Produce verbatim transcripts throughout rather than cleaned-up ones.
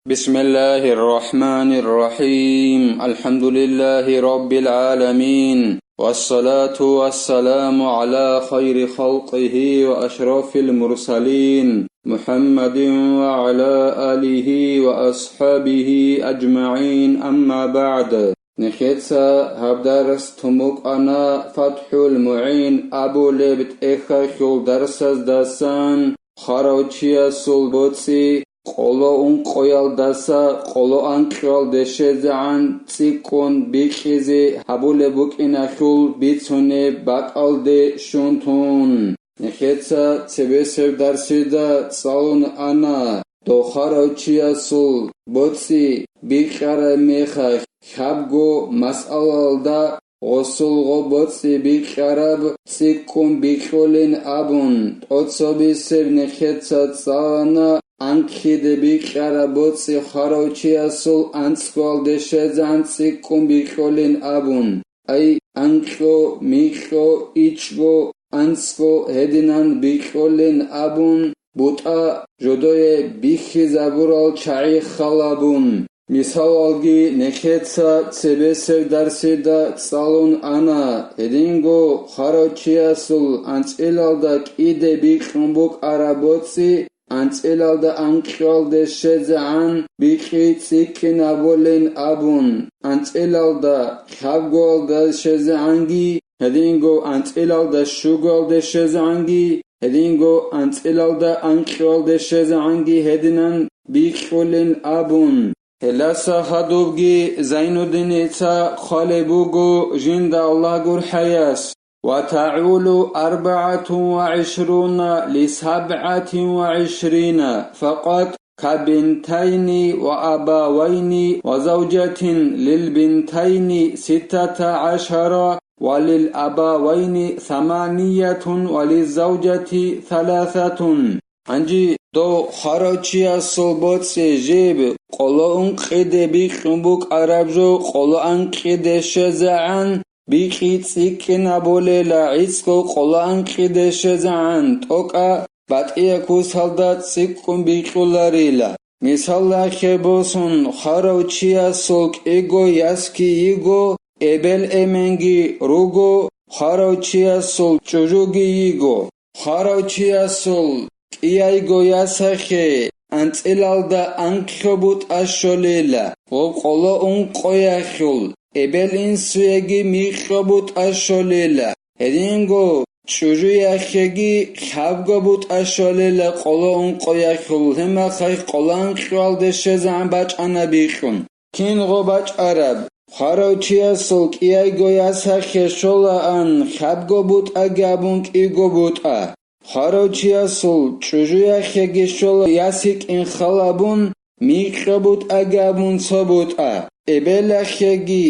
بسم الله الرحمن الرحيم. الحمد لله رب العالمين. والصلاة والسلام على خير خلقه وأشرف المرسلين محمد وعلى آله وأصحابه أجمعين. أما بعد. Нехеца гьаб дарс тумукъана ФатхӀул МугӀин абулеб тӀехьалъул дарсаздасан, хварав чиясул боцӀи къоло ункъоялдаса къоло анкьалде щвезегӀан цӀикӀкӀун бикьизе гьабулеб букӀиналъул бицунеб бакӀалде щун тун. Нехеца цебесеб дарсида цӀалун ана, дов хварав чиясул боцӀи бикьараб мехалъ, хьабго масъалалда гъосул гъо боцӀи бикьараб цӀикӀкӀун бикьулин абун, тӀоцебесеб нехеца цӀалана анкьиде бикьараб боцӀи хварав чиясул анцӀгоялде щвезегӀан цӀикӀкӀун бикьулин абун. Ай, анкьго, микьго, ичӀго, анцӀго гьединан бикьулин абун, бутӀа жодое бихьизабурал чагӀи халабун. Мисалалги, нехеца цебесеб дарсида цӀалун ана, гьединго хварав чиясул анцӀилалда кӀиде бикьун букӀараб боцӀи анцӀилалда анкьалде щвезегӀан бикьи цӀикӀкӀинабулин абун, анцӀилалда хьабгоялда щвезегӀанги, гьединго анцӀилалда щугоялде щвезегӀанги, гьединго анцӀилалда анкьалде щвезегӀанги гьединан бикьулин абун. Гьелдаса гьадубги Зайнуддиница хъвалеб буго жинда Аллагь гурхӀаяс: وتعول أربعة وعشرون لسبعة وعشرين فقط كبنتين وأبوين وزوجة للبنتين ستة عشر وللأبوين ثمانية وللزوجة ثلاثة. Гьанже дов хварав чиясул боцӀи жиб къоло ункъиде бикьун букӀараб жо къоло анкьиде щвезегӀан бикьи цӀикӀкӀинабулила, гӀицӀго къоло анкьиде щвезегӀан тӀокӀаб батӀияб кусалда цӀикӀкӀун бикьуларила. Мисалалъе босун, хварав чиясул кӀиго ясги йиго, эбел-эменги руго, хварав чиясул чӀужуги йиго. Хварав чиясул кӀияйго ясахъе анцӀилалда анкьго бутӀа щолила, гъоб къоло ункъоялъул эбел-инсуеги микьго бутӀа щолила, гьединго чӀужуяхъеги хьабго бутӀа щолила къоло ункъоялъул, гьебмехалъ къоло анкьалде щвезегӀан бачӀана бикьун. Кинго бачӀараб, хварав чиясул кӀияйго ясахъе щолаан хьабго бутӀаги абун кӀиго бутӀа. Хварав чиясул чӀужуяхъеги щола яс йикӀин халабун, микьго бутӀаги абун цо бутӀа. Эбелахъеги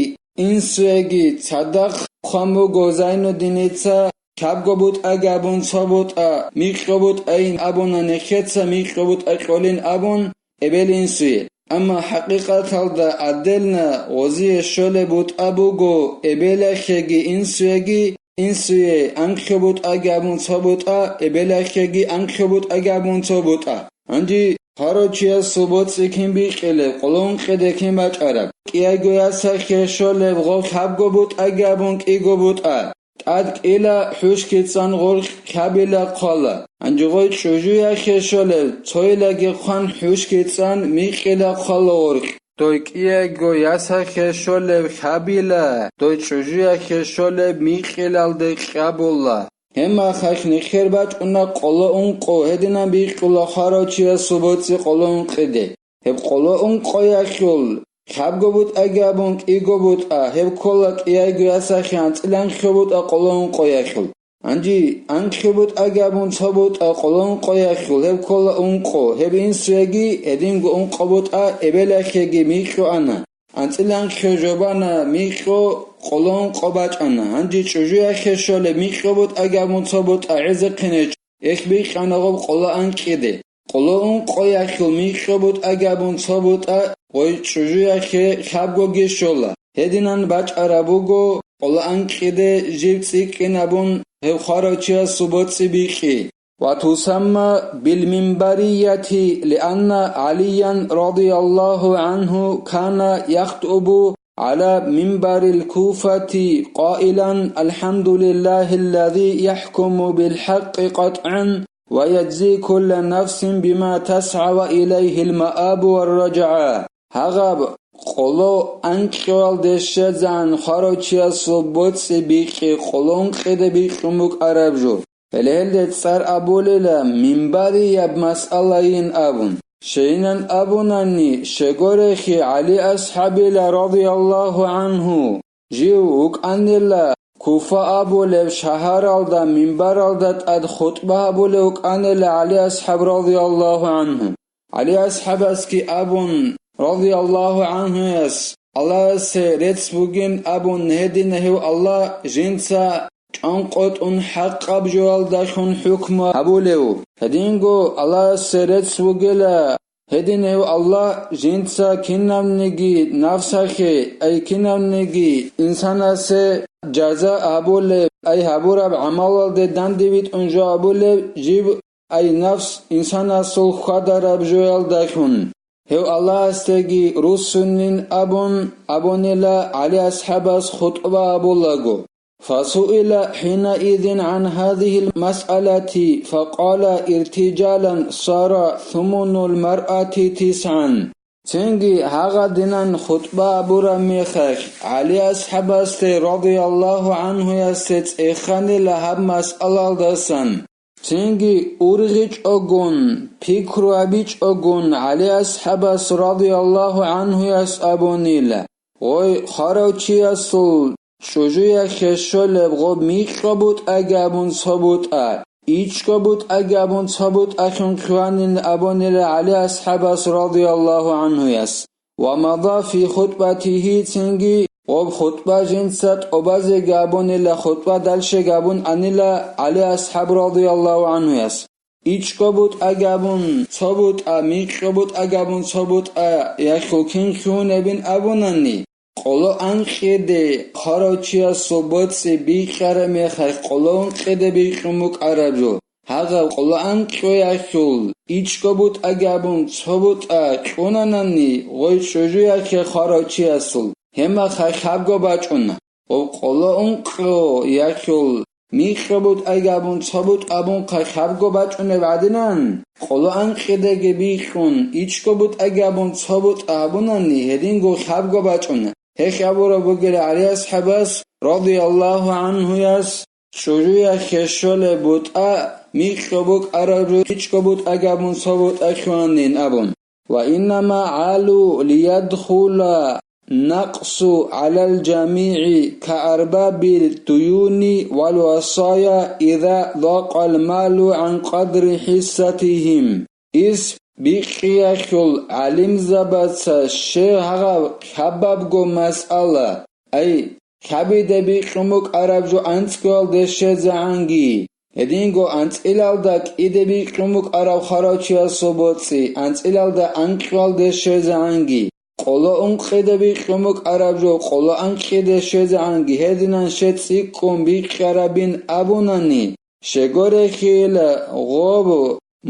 инсуеги цадахъ хъван буго Зайнуддиница, хьабго бутӀаги абун цо бутӀа, микьго бутӀайин абуна нехеца, микьго бутӀа кьолин абун, эбел-инсуе. Амма хӀакъикъаталда гӀаддална гъозие щолеб бутӀа буго эбелахъеги инсуеги, инсуе анкьго бутӀаги абун цо бутӀа, эбелахъеги анкьго бутӀаги абун цо бутӀа. Гьанже хварав чиясул боцӀи кин бикьилеб, къоло ункъиде кин бачӀараб? КӀияйго ясахъе щолеб гъоб хьабго бутӀаги абун кӀиго бутӀа. ТӀад кӀила хӀушги цӀан гъоркь хьабила хъвала. Гьанже гъой чӀужуяхъе щолеб, цойилаги хъван хӀушги цӀан микьила хъвала гъоркь. Дой кӀияйго ясахъе щолеб хьабила, дой чӀужуяхъе щолеб микьилалде кьабула. Гьебмехалъ нехер бачӀуна къоло ункъо, гьединан бикьула хварав чиясул боцӀи къоло ункъиде. Гьеб къоло ункъоялъул хьабго бутӀаги абун кӀиго бутӀа, гьеб ккола кӀияйго ясахъе анцӀила анкьго бутӀа къоло ункъоялъул. Гьанже анкьго бутӀаги абун цо бутӀа къоло ункъоялъул, гьеб ккола ункъо, гьеб инсуеги гьединго ункъо бутӀа, эбелахъеги микьго ана. АнцӀила анкьго жо бана микьго, къоло ункъо бачӀана. Гьанже чӀужуяхъе щолеб микьго бутӀаги абун цо бутӀа гӀезехъин гьечӀо. Эхь бикьана гъоб къоло анкьиде. Къоло ункъоялъул микьго бутӀаги абун цо бутӀа гъой чӀужуяхъе хьабгоги щола. Гьединан бачӀараб буго къоло анкьиде жиб цӀикӀкӀинабун гьеб хварав чиясул боцӀи бикьи. وتسمى بالمنبرية لأن عليا رضي الله عنه كان يخطب على منبر الكوفة قائلا: الحمد لله الذي يحكم بالحق قطعا ويجزي كل نفس بما تسعى وإليه المآب والرجعة. Гьагъаб къоло анкьавалде щвезегӀан хварав чиясул боцӀи бикьи къоло ункъиде бикьун букӀараб жо. Гьеле гьелде цӀар абулела минбарияб масъалайин абун. Щайинан абунани, щегорехи ГӀали асхӀабила радияллагьу гӀангьу, жив вукӀанила Куфа абулеб шагьаралда минбаралда тӀад хутӀба гьабулев вукӀанила ГӀали асхӀаб радияллагьу гӀангьу. ГӀали асхӀабасги абун, радияллагьу гӀангьуяс, Аллагьасе рецц бугин абун, гьедина гьев Аллагь жинца чӀванкъотӀун хӀакъаб жоялдалъун хӀукму гьабулев. Гьединго Аллагьасе рецц бугела, гьедин гьев Аллагь жинца кинавниги нафсахъе, ай кинавниги инсанасе жаза гьабулеб, ай гьабураб гӀамалалде данде витӀун жо гьабулеб жиб ай нафс инсанасул хьвадараб жоялдалъун. Гьев Аллагьасдаги руссунин абун, абунила ГӀали асхӀабас хутӀба абулаго. فسئل حينئذ عن هذه المسألة فقال: ارتجالا صار ثمن المرأة تسعا. Цинги гьагъадинан хутӀба абураб мехалъ, ГӀали асхӀабасде радияллагьу гӀангьуясде цӀеханила гьаб масъалалдасан. Цинги ургъичӀогун, пикру гьабичӀогун, ГӀали асхӀабас радияллагьу гӀангьуяс абунила: гъой хварав чиясул чӀужуялъе щолеб гъоб микьго бутӀаги абун цо бутӀа, ичӀго бутӀаги абун цо бутӀалъун хъванин абунила ГӀали асхӀабас радияллагьу гӀангьуяс. ومضى في خطبته, цинги гъоб хутӀба жинца тӀубазе габунила, хутӀба дальше габун анила ГӀали асхӀаб радияллагьу гӀангьуяс. ИчӀго бутӀа габун цо бутӀа, микьго бутӀа габун цо бутӀа, яхъул кин хьунебин абунани, къоло анкьиде хварав чиясул боцӀи бикьараб мехалъ къоло ункъиде бикьун букӀараб жо. Гьагъаб къоло анкьоялъул ичӀго бутӀа габун цо бутӀа кьунанани гъой чӀужуялъе хварав чиясул, гьеб мехалъ хабго бачӀуна. Гъоб къоло ункъоялъул микьго бутӀа габун цо бутӀа абун хъа хабго бачӀунеб гӀадинан, къоло анкьидеги бикьун, ичӀго бутӀа габун цо бутӀа абунани гьединго хабго бачӀуна. Гьелъ абураб бугила ГӀали асхӀабас, радияллагьу гӀангьуяс, чӀужуялъе щолеб бутӀа, микьго букӀараб жо, ичӀго бутӀа габун цо бутӀа хьванин абун. وإنما عالوا ليدخل النقص على الجميع كأرباب الديون والوصايا إذا ضاق المال عن قدر حصتهم. Ис бикьиялъул гӀалимзабаца щай гьагъаб хабабго масъала, ай, хабиде бикьун букӀараб жо анцӀгоялде щвезегӀанги, гьединго анцӀилалда кӀиде бикьун букӀараб хварав чиясул боцӀи анцӀилалда анкьалде щвезегӀанги, къоло ункъиде бикьун букӀараб жо къоло анкьиде щвезегӀанги, гьединан щай цӀикӀкӀун бикьарабин абунани, щегорехила гъоб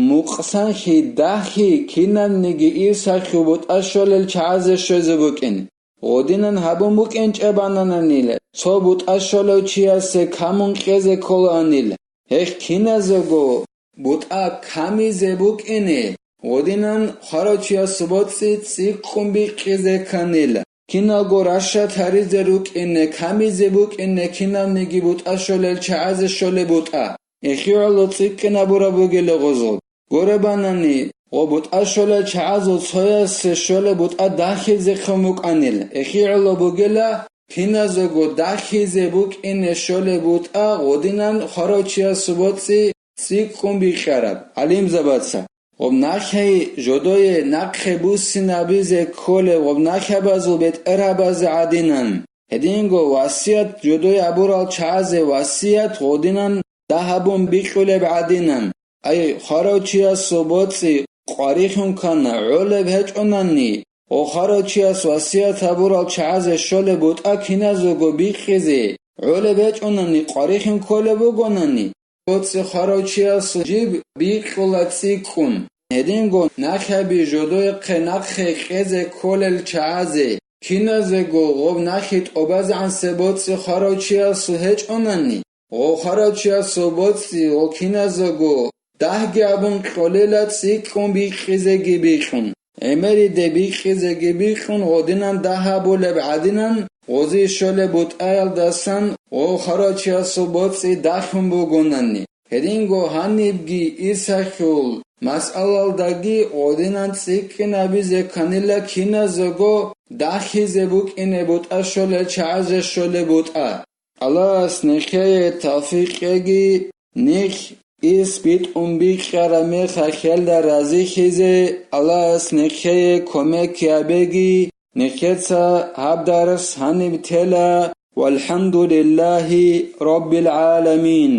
мукъсанлъи дагьлъи кинабниги ирсалъул бутӀа щолел чагӀазе щвезе букӀин. Гъодинан гьабун букӀин чӀебанананил, цо бутӀа щолев чиясе камун кьезе кколаанил, гьелъ киназего бутӀа камизе букӀине, гъодинан хварав чиясул боцӀи цӀикӀкӀун бикьизе кканил, киналго рашат гьаризе рукӀине, камизе букӀине кинабниги бутӀа щолел чагӀазе щолеб бутӀа. Эхиоло цӀикӀкӀинабураб бугела гъозул. Гуребанани, гъо бутӀа щолел чагӀазул цоясе щолеб бутӀа дагьизехъин букӀанил, эхиоло бугела, киназего дагьизе букӀине щолеб бутӀа гъодинан хварав чиясул боцӀи цӀикӀкӀун бикьараб гӀалимзабаца. Гъоб нахъей жодое нахъе буссинабизе кколеб гъоб нахъабазул бетӀергьабазе гӀадинан, гьединго васият жодое абурал чагӀазе васият гъодинан дагьабун бикьулеб гӀадинан, ай, хварав чиясул боцӀи къварилъун ккана гӀолеб гьечӀонани, ва хварав чияс васият гьабурал чагӀазе щолеб бутӀа киназего бикьизе гӀолеб гьечӀонани къварилъун кколеб бугонани, боцӀи хварав чиясул жиб бикьула цӀикӀкӀун. Гьединго нахъаби жодояхъе нахъе кьезе кколел чагӀазе, киназего гъоб нахъе тӀобазегӀансе боцӀи хварав чиясул гьечӀонани, гъо хварав чиясул боцӀи гъо киназего дагьги абун кьолела цӀикӀкӀун бикьизеги бикьун. ГӀемериде бикьизеги бикьун гъодинан дагь абулеб гӀадинан, гъози щолеб бутӀаялдасан гъо хварав чиясул боцӀи дагьун бугонани. Гьединго гьанибги ирсахъул масъалалдаги гъодинан цӀикӀкӀинабизе кканила киназего дагьизе букӀине бутӀа щолел чагӀазе щолеб бутӀа. Аллагьас нехее тавфикъ кьеги, нех ирс битӀун бикьараб мехалъ хьелда разихьизе Аллагьас нехее кумек гьабеги, нехеца гьаб дарс гьаниб тела, валхӀамдулиллагьи раббил гӀаламин.